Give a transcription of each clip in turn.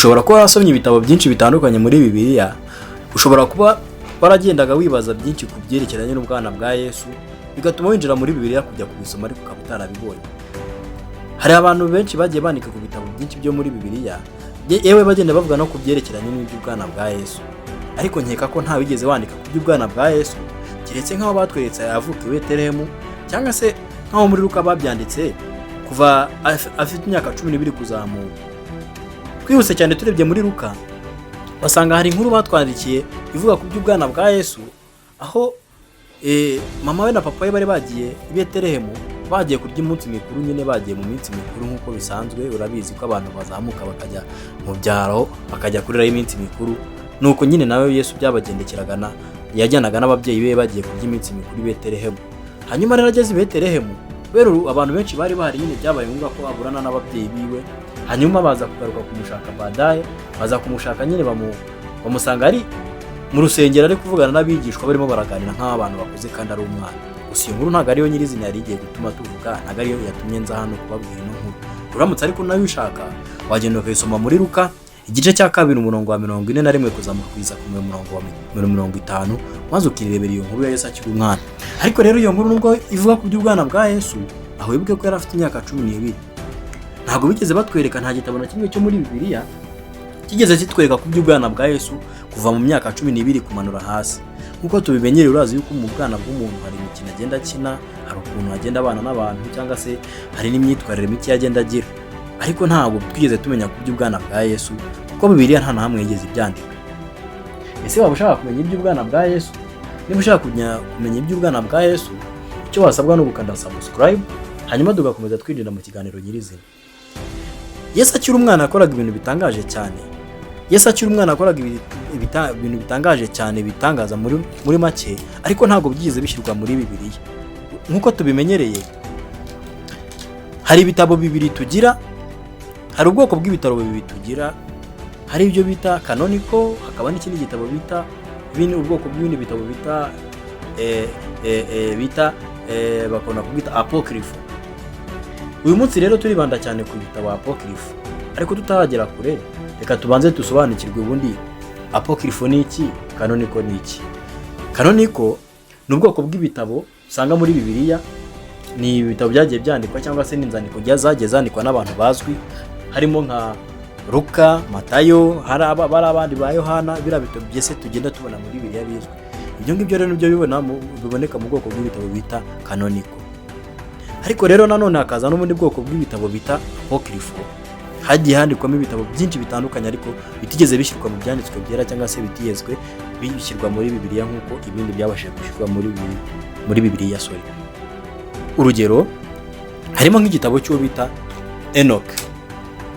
Ushobora kuba warasomye ibitabo byinshi bitandukanye muri Bibiliya, ushobora kuba waragendaga wibaza byinshi ku byerekeranye n'ubwana bwa Yesu, bigatuma winjira muri Bibiliya kujya kubisoma, ariko ukaba utarabibonye. Hari abantu benshi bagiye bandika ku bitabo byinshi byo muri Bibiliya, yewe bagenda bavuga no ku byerekeranye n'iby'ubwana bwa Yesu, ariko nkeka ko nta wigeze wandika ku by'ubwana bwa Yesu, keretse nk'aho batweretse avuka i Betelehemu, cyangwa se nk'aho muri Luka babyanditse kuva afite imyaka 12 kuzamura. Twihuse cyane, turebye muri Luka, basanga hari inkuru batwandikiye ivuga ku by'ubwana bwa Yesu, aho mama we na papa we bari bagiye i Betelehemu, bagiye kurya iminsi mikuru nyine, bagiye mu minsi mikuru nk'uko bisanzwe. Urabizi ko abantu bazamuka bakajya mu byaro, bakajya kurirayo iminsi mikuru. Nuko nyine nawe Yesu byabagendekeraga, na yajyanaga n'ababyeyi be bagiye kurya iminsi mikuru i Betelehemu. Hanyuma rero ageze i Betelehemu, kubera abantu benshi bari bahari nyine, byabaye ngombwa ko aburana n'ababyeyi biwe. Hanyuma baza kugaruka kumushaka badaye, baza kumushaka nyine, bamusanga ari mu rusengero, ari kuvugana n'abigishwa, barimo baraganira nk'aho abantu bakuze kandi ari umwana. Gusa iyo nkuru ntabwo ariyo nyirizina yari igiye gutuma tuvuga, ntabwo ariyo yatumye nza hano kubabwira ino nkuru. Uramutse ariko nawe uyishaka, wagenda ukayisoma muri Luka igice cya 2, umurongo wa 41 kuzamuka kugeza ku murongo wa 50, maze ukirebera iyo nkuru ya Yesu akiri umwana. Ariko rero iyo nkuru, nubwo ivuga ku by'ubwana bwa Yesu, aho wibuke ko yari afite imyaka 12, ntabwo bigeze batwereka, nta gitabo na kimwe cyo muri Bibiliya kigeze kitwereka ku by'ubwana bwa Yesu kuva mu myaka 12 kumanura hasi. Nk'uko tubimenyereye, urazi yuko mu bwana bw'umuntu hari imikino agenda akina, hari ukuntu agenda abana n'abantu, cyangwa se hari n'imyitwarire mike agenda agira, ariko ntabwo twigeze tumenya ku by'ubwana bwa Yesu, kuko Bibiliya nta na hamwe yigeze ibyandika. Ese waba ushaka kumenya iby'ubwana bwa Yesu? Niba ushaka kumenya iby'ubwana bwa Yesu, icyo wasabwa ni ugukanda subscribe, hanyuma tugakomeza twinjira mu kiganiro nyirizina. Yesu akiri umwana yakoraga ibintu bitangaje cyane. Yesu akiri umwana yakoraga ibintu bitangaje cyane, bitangaza muri make, ariko ntabwo byigeze bishyirwa muri Bibiliya nk'uko tubimenyereye. Hari ibitabo bibiri tugira, hari ubwoko bw'ibitabo bibiri tugira: hari ibyo bita canonical, hakaba n'ikindi gitabo bita ubwoko bw'ibindi bitabo bita bakunda kubwita apocrypha. Uyu munsi rero turibanda cyane ku gitabo apocrypha, ariko tutaragera kure, reka tubanze dusobanukirwe ubundi apocrypha ni iki, canonical ni iki. Canonical ni ubwoko bw'ibitabo usanga muri Bibiliya, ni ibitabo byagiye byandikwa cyangwa se n'inzandiko zagiye zandikwa n'abantu bazwi, harimo nka Luka, Matayo, hari bari abandi ba Yohana, biriya bitabo byose tugenda tubona muri Bibiliya bizwi. Ibyo ngibyo rero nibyo biboneka mu bwoko bw'ibitabo bita canonical. Ariko rero nanone hakaza n'ubundi bwoko bw'ibitabo bita apocrypha. Hagiye handikwamo ibitabo byinshi bitandukanye, ariko bitigeze bishyirwa mu byanditswe byera, cyangwa se bitigezwe bishyirwa muri Bibiliya nk'uko ibindi byabashije gushyirwa muri Bibiliya, sorry. Urugero, harimo nk'igitabo cy'uwo bita Enoch.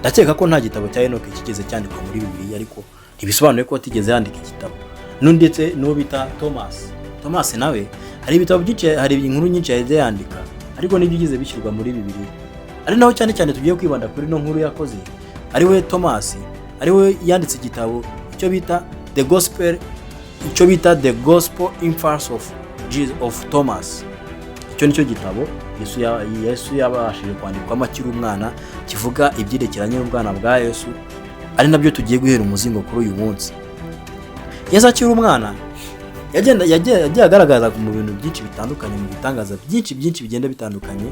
Ndakeka ko nta gitabo cya Enoch kigeze cyandikwa muri Bibiliya, ariko ntibisobanuye ko atigeze yandika igitabo. Ndetse n'uwo bita Thomas, Thomas nawe hari ibitabo byinshi, hari inkuru nyinshi yagiye yandika, ariko ntibyigeze bishyirwa muri Bibiliya. Ari naho cyane cyane tugiye kwibanda kuri ino nkuru yakoze, ari we Thomas, ari we yanditse igitabo icyo bita The Gospel, icyo bita The Gospel Infancy of Jesus of Thomas. Icyo nicyo gitabo Yesu yabashije kwandikwamo akiri umwana, kivuga ibyerekeranye n'ubwana bwa Yesu, ari nabyo tugiye guhera umuzingo kuri uyu munsi. Yesu akiri umwana yagiye agaragaza mu bintu byinshi bitandukanye, mu bitangaza byinshi byinshi bigenda bitandukanye,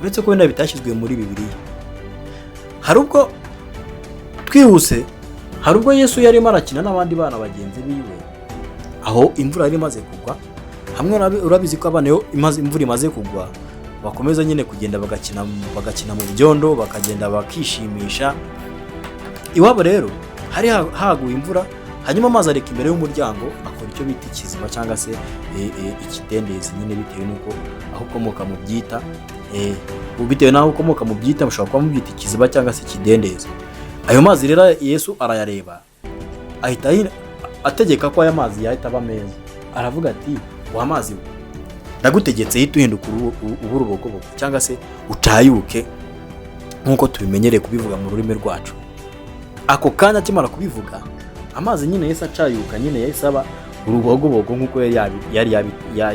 uretse ko wenda bitashyizwe muri Bibiliya. Hari ubwo, twihuse, hari ubwo Yesu yarimo arakina n'abandi bana bagenzi biwe, aho imvura yari imaze kugwa. Hamwe urabizi ko abana iyo imvura imaze kugwa bakomeza nyine kugenda bagakina mu byondo, bakagenda bakishimisha. Iwabo rero hari haguye imvura, hanyuma amazi areka imbere y'umuryango, akora icyo bita ikiziba cyangwa se ikidendezi nyine, bitewe n'uko aho ukomoka mu byita, bitewe n'aho ukomoka mu byita, mushobora kuba mubyita ikiziba cyangwa se ikidendezi. Ayo mazi rero Yesu arayareba, ahita ategeka ko aya mazi yahita aba meza. Aravuga ati: "Wa mazi we, ndagutegetse, hita uhinduka uba urubogobogo, cyangwa se ucayuke," nk'uko tubimenyereye kubivuga mu rurimi rwacu. Ako kanya akimara kubivuga, amazi nyine yahise acayuka nyine, yahise aba urubogobogo nk'uko yari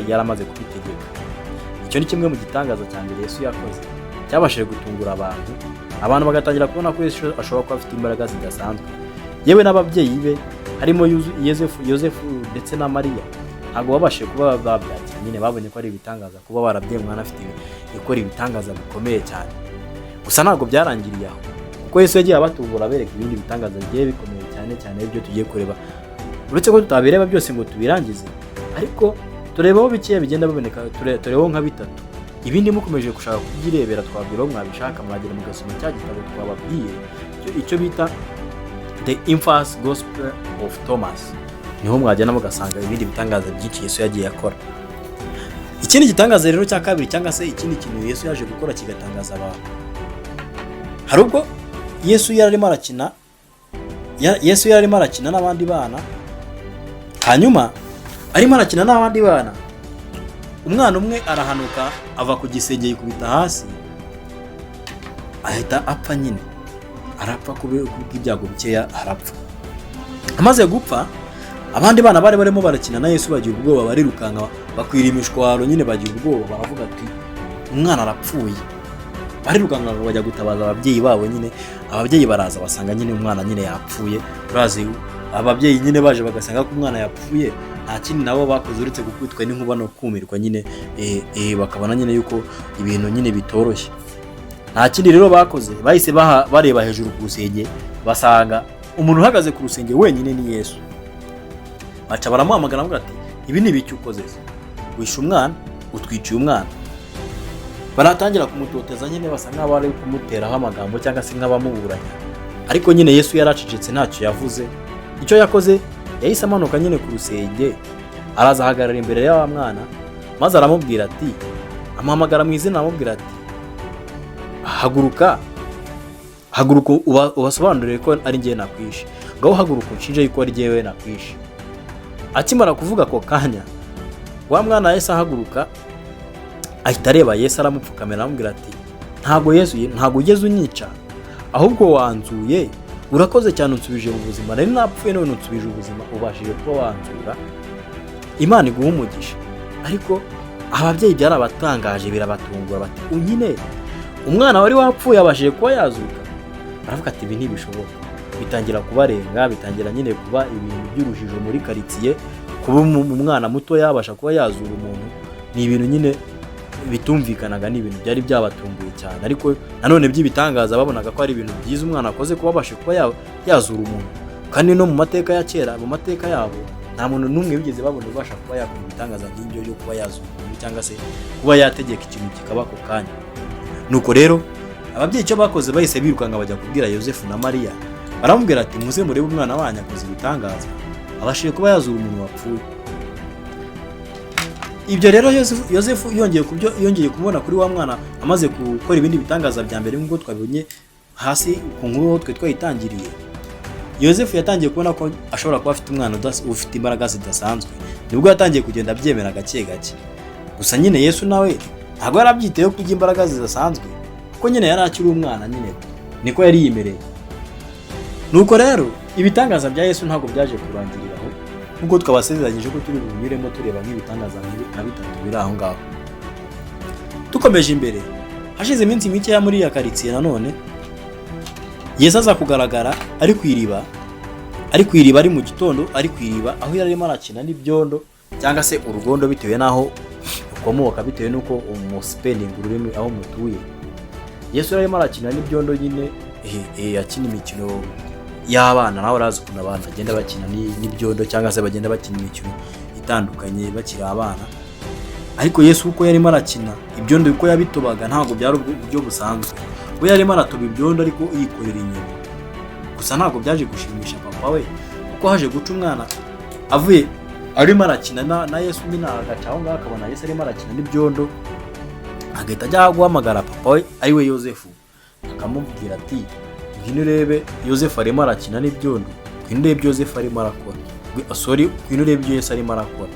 yaramaze kubitegeka. Icyo ni kimwe mu gitangaza cya mbere Yesu yakoze cyabashije gutungura abantu, abantu bagatangira kubona ko Yesu ashobora kuba afite imbaraga zidasanzwe. Yewe n'ababyeyi be harimo Yozefu ndetse na Mariya ntabwo babashije kuba babyakira nyine. Babonye ko ari ibitangaza kuba barabyaye umwana afite ikora ibitangaza bikomeye cyane. Gusa ntabwo byarangiriye aho, kuko Yesu yagiye abatubura, abereka ibindi bitangaza bigiye bikomeye cyane cyane ibyo tugiye kureba. Uretse ko tutabireba byose ngo tubirangize, ariko turebaho bikeya bigenda biboneka, turebaho nka bitatu. Ibindi mukomeje gushaka kubyirebera, twabwira aho mwabishaka, mwagera mugasoma cya gitabo twababwiye, icyo bita The Infamous Gospel of Thomas. Niho mwagenda mugasanga ibindi bitangaza byinshi Yesu yagiye akora. Ikindi gitangaza rero cya kabiri, cyangwa se ikindi kintu Yesu yaje gukora kigatangaza abantu, hari ubwo Yesu yari arimo arakina n'abandi bana. Hanyuma arimo arakina n'abandi bana, umwana umwe arahanuka ava ku gisenge, yikubita hasi, ahita apfa nyine. Arapfa kubw'ibyago bikeya, arapfa. Amaze gupfa, abandi bana bari barimo barakina na Yesu bagira ubwoba, barirukanka, bakwira imishwaro nyine. Bagira ubwoba, baravuga ati: "Umwana arapfuye." Barirukanka ngo bajya gutabaza ababyeyi babo nyine. Ababyeyi baraza, basanga nyine umwana nyine yapfuye. Urazi ababyeyi nyine baje bagasanga ko umwana yapfuye, nta kindi nabo bakoze uretse gukubitwa n'inkuba no kumirwa nyine. Bakabona nyine yuko ibintu nyine bitoroshye. Nta kindi rero bakoze, bahise bareba hejuru ku rusenge, basanga umuntu uhagaze ku rusenge wenyine ni Yesu. Baca baramuhamagara, baravuga ati: "Ibi ni ibiki ukoze se? Wishe umwana, utwiciye umwana." Baratangira kumutoteza nyine, basa nk'aho bari kumuteraho amagambo cyangwa se nk'abamuburanya. Ariko nyine Yesu yaracecetse, ntacyo yavuze. Icyo yakoze, yahise amanuka nyine ku rusenge, araza ahagarara imbere ya wa mwana, maze aramubwira ati, amuhamagara mu izina, aramubwira ati: "Haguruka, haguruka, ubasobanurire ko ari njyewe nakwishe. Ngaho haguruka unshinje yuko ari njyewe nakwishe." Akimara kuvuga, ako kanya wa mwana yahise ahaguruka, ahita areba Yesu, aramupfukamira, aramubwira ati: "Ntabwo Yesu, ntabwo ugeze unyica, ahubwo wanzuye. Urakoze cyane, unsubije mu buzima. Nari napfuye none unsubije ubuzima, ubashije kuba wanzura. Imana iguha umugisha." Ariko ababyeyi byarabatangaje, birabatungura, bati: "Nyine umwana wari wapfuye abashije kuba yazuka?" Baravuga ati: "Ibi ntibishoboka." Bitangira kubarenga, bitangira nyine kuba ibintu by'urujijo muri karitsiye. Kuba umwana muto yabasha kuba yazura umuntu ni ibintu nyine bitumvikanaga, ni ibintu byari byabatunguye cyane, ariko nanone by'ibitangaza. Babonaga ko ari ibintu byiza umwana akoze, kuba abasha kuba yazura umuntu. Kandi no mu mateka ya kera, mu mateka yabo, nta muntu n'umwe bigeze babona ubasha kuba yakora ibitangaza nk'ibyo byo kuba yazura umuntu cyangwa se kuba yategeka ikintu kikaba ako kanya. Nuko rero ababyeyi icyo bakoze, bahise birukanka bajya kubwira Yosefu na Mariya, baramubwira ati: "Muze murebe umwana wanyu akoze ibitangaza, abashije kuba yazura umuntu wapfuye." Ibyo rero Yosefu yongeye kubyo, yongeye kubona kuri wa mwana amaze gukora ibindi bitangaza bya mbere, nk'uko twabibonye hasi ku nkuru aho twe twayitangiriye, Yosefu yatangiye kubona ko ashobora kuba afite umwana ufite imbaraga zidasanzwe. Nibwo yatangiye kugenda abyemera gake gake. Gusa nyine Yesu nawe ntabwo yari abyiteyeho kugira imbaraga zidasanzwe, kuko nyine yari akiri umwana nyine, niko yari yimereye. Nuko rero ibitangaza bya Yesu ntabwo byaje kurangirira aho, nk'uko twabasezeranyije ko turi bunyuremo tureba nk'ibitangaza nka bitatu biri aho ngaho. Dukomeje imbere, hashize iminsi mikeya, muri iya karitsiye nanone Yesu aza kugaragara ari ku iriba, ari ku iriba, ari mu gitondo, ari ku iriba aho yari arimo arakina n'ibyondo cyangwa se urugondo, bitewe n'aho ukomoka, bitewe n'uko umusipendinga ururimi aho mutuye. Yesu yari arimo arakina n'ibyondo nyine, akina imikino y'abana. Nawe urazi ukuntu abantu bagenda bakina n'ibyondo cyangwa se bagenda bakina imikino itandukanye bakiri abana. Ariko Yesu uko yarimo arakina ibyondo, uko yabitobaga, ntabwo byari uburyo busanzwe. We yarimo aratoba ibyondo ariko yikorera inyuma. Gusa ntabwo byaje gushimisha papa we, kuko haje guca umwana avuye arimo arakina na Yesu nyine, agaca aho ngaho akabona Yesu arimo arakina n'ibyondo, agahita ajya guhamagara papa we, ari we Yosefu, akamubwira ati: "Ngwino urebe, Yosefu arimo arakina n'ibyondo. Ngwino urebe ibyo Yosefu arimo arakora. Sorry, ngwino urebe ibyo Yesu arimo arakora."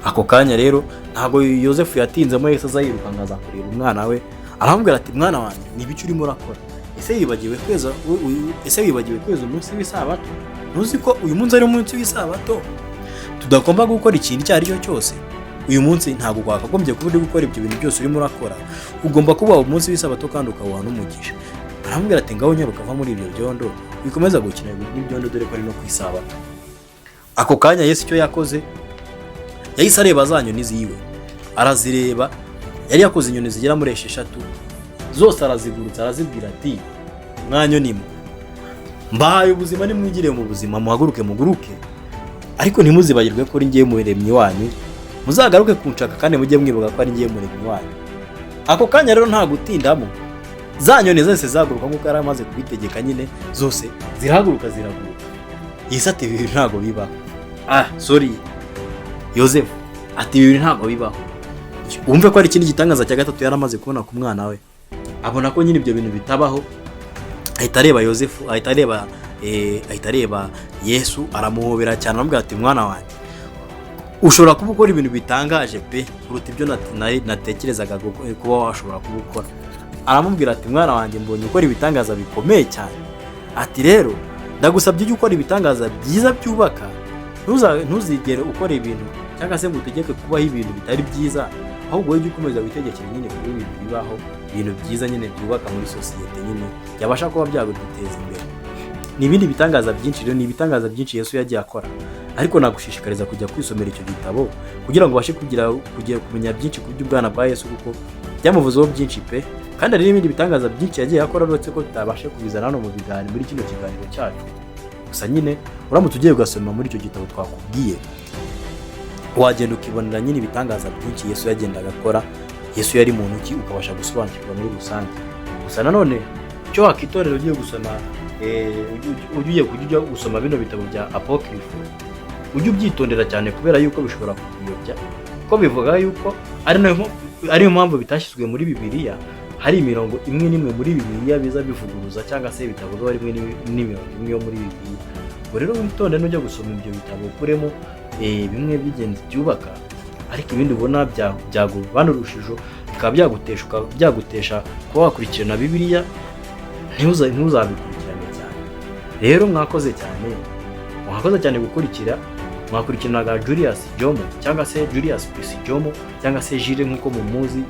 Ako kanya rero ntabwo Yosefu yatinzemo, Yesu aza yirukanka, aza kureba umwana we, aramubwira ati: "Mwana wanjye, ni ibiki urimo urakora? Ese wibagiwe kweza umunsi w'isabato? Ntuzi ko uyu munsi ari umunsi w'isabato, tudagomba gukora ikintu icyo ari cyo cyose? Uyu munsi ntabwo wakagombye kuba uri gukora ibyo bintu byose urimo urakora. Ugomba kubaha umunsi w'isabato kandi ukawuha n'umugisha." Aramubwira ati: "Ngaho nyaruka, va muri ibyo byondo, wikomeza gukina n'ibyondo, dore ko ari no ku Isabato." Ako kanya Yesu icyo yakoze, yahise areba za nyoni ziwe, arazireba. Yari yakoze inyoni zigera muri 6, zose arazigurutsa, arazibwira ati: "Mwa nyoni mwe, mbahaye ubuzima, nimwigire mu buzima, muhaguruke muguruke, ariko ntimuzibagirwe ko ari ngiye muremyi wanyu, muzagaruke kunshaka kandi mujye mwibuka ko ari ngiye muremyi wanyu." Ako kanya rero, nta gutindamo, za nyoni zose zaguruka nk'uko yari amaze kubitegeka nyine, zose zirahaguruka, ziraguruka. Yesu ati: "Ibi bintu ntabwo bibaho." Ah, sorry, Yosefu ati: "Ibi bintu ntabwo bibaho." Wumve ko hari ikindi gitangaza cya gatatu yari amaze kubona ku mwana we. Abona ko nyine ibyo bintu bitabaho, ahita areba Yosefu, ahita areba Yesu, aramuhobera cyane, aramubwira ati: "Mwana wanjye, ushobora kuba ukora ibintu bitangaje pe, kuruta ibyo natekerezaga kuba washobora kuba ukora." Aramubwira ati: "Mwana wanjye, mbonye ukora ibitangaza bikomeye cyane." Ati: "Rero ndagusabye ujye ukora ibitangaza byiza byubaka, ntuzigere ukora ibintu cyangwa se ngo utegeke kubaho ibintu bitari byiza, ahubwo wowe ujye ukomeza witegekere nyine kuba ibintu bibaho, ibintu byiza nyine byubaka muri sosiyete nyine, byabasha kuba byaguteza imbere." Ni ibindi bitangaza byinshi rero, ni ibitangaza byinshi Yesu yagiye akora, ariko nagushishikariza kujya kwisomera icyo gitabo kugira ngo ubashe kugira kumenya byinshi ku by'ubwana bwa Yesu, kuko byamuvuzeho byinshi pe. Kandi hari n'ibindi bitangaza byinshi yagiye akora, uretse ko tutabashe kubizana hano mu biganiro, muri kino kiganiro cyacu. Gusa nyine uramutse ugiye ugasoma muri icyo gitabo twakubwiye, wagenda ukibonera nyine ibitangaza byinshi Yesu yagendaga akora, Yesu yari muntu ki, ukabasha gusobanukirwa muri rusange. Gusa nanone icyo wakitorera ugiye gusoma, ugiye kujya ujya gusoma bino bitabo bya apocryphe, ujye ubyitondera cyane, kubera yuko bishobora kukuyobya, kuko bivuga yuko ariyo mpamvu bitashyizwe muri Bibiliya. Hari imirongo imwe n'imwe muri Bibiliya biza bivuguruza, cyangwa se bitavugaho rimwe n'imirongo imwe yo muri Bibiliya. Ubwo rero witonde nujya gusoma ibyo bitabo, ukuremo bimwe by'ingenzi byubaka, ariko ibindi ubona byaguvana urujijo, bikaba byagutesha kuba wakurikirana Bibiliya, ntuzabikurikirane cyane. Rero mwakoze cyane, mwakoze cyane gukurikira. Mwakurikiranaga Julius Jomo, cyangwa se Julius Pisi Jomo, cyangwa se Jire nk'uko mumuzi,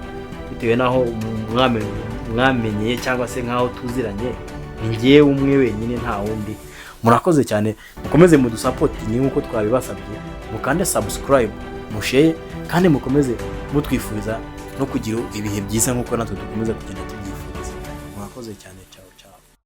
bitewe n'aho mwamenyeye cyangwa se nk'aho tuziranye. Ni ngewe umwe wenyine, nta wundi. Murakoze cyane, mukomeze mudusupportinge nk'uko twabibasabye, mukande subscribe, mushare, kandi mukomeze mutwifuriza no kugira ibihe byiza nk'uko natwe dukomeza kugenda tubyifuriza. Murakoze cyane.